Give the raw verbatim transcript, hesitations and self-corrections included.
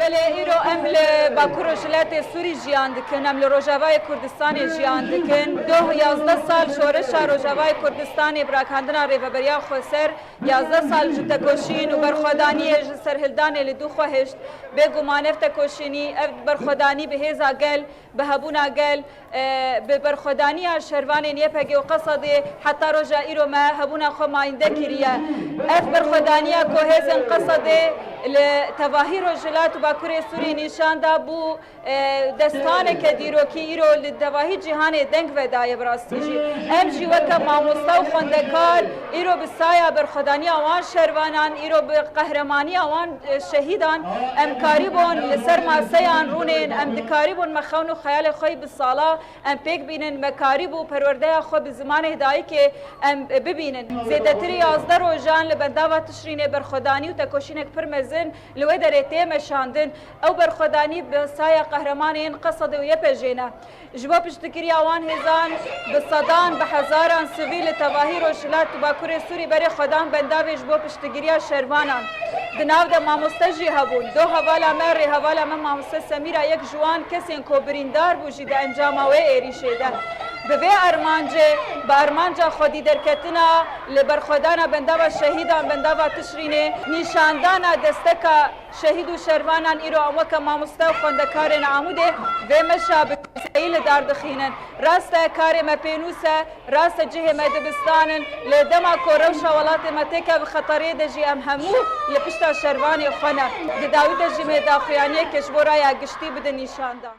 Belê, îro em li Bakur Rojhilatê Sûrî jiyan dikin, em li Rojavayê Kurdistanê jiyan dikin. Doh yazdeh sal şoreşa Rojavayê Kurdistanê bi ragihandina Rêveberiya Xweser, yazdeh sal ji tekoşîn û berxwedaniyê ji serhildanê li dû xwe hişt. Bêguman ev tekoşînî, ev berxwedanî bi hêza gel, bi hebûna gel, e, bi berxwedaniya şervanên Y P G û Qesedê heta roja îro me hebûna xwe mayînde kiriye. Ev berxwedaniya ku hêzên Qesedê li tevahî Rojhilat û Bakurê Sûrî nîşan da bû, e, destaneke dîrokî îro li tevahî cîhanê deng vedaye bi rastî jî. Em jî weke mamoste û xwendekar îro bi saya berxwedaniya wan şervanan, îro bi qehremaniya wan, e, şehîdan em karîbûn li ser maseyan rûnên, em dikarîbûn me xewn û xeyalê xwe yî bi sala em pêk bînin, me karîbû perwerdeya xwe bi zimanê dayikê em bibînin. Zêdetirî yazdeh rojan li bendava Tişrînê berxwedanî û tekoşînek pir mezin li wê derê tê meşandin. Ew berxwedanî bi saya qehremanên Qesedê û Y P G ne. Ji bo piştgiriya wan hêzan bi sedan, bi hezaran sivîl li tevahî Rojhilat û Bakurê Sûrî berê xwe dan bendavê ji bo piştgiriya şervanan. Di nav de mamoste jî hebûn. Do hevala me, rêhevala me mamoste Semîra yek ji wan kesên ku birîndar bû jî di encama wê êrîşê de. Bi vê armancê, bi armanca xwedî derketina li berxwedana bendava şehîdan, bendava Tişrînê, nîşandana desteka şehîd û şervanan îro em weke mamoste û xwendekarên Amûdê vê meşa bi kuzeyî li dar dixînin. Rast e karê me pênûs e, rast e cihê me dibistanin, lê dema ku rewşa welatê me têke bi xeterê de jî em hemû li pişta şervanê xwe ne. Di dawî de jî me daxuyaniyeke ji bo raya giştî bidin nîşandan.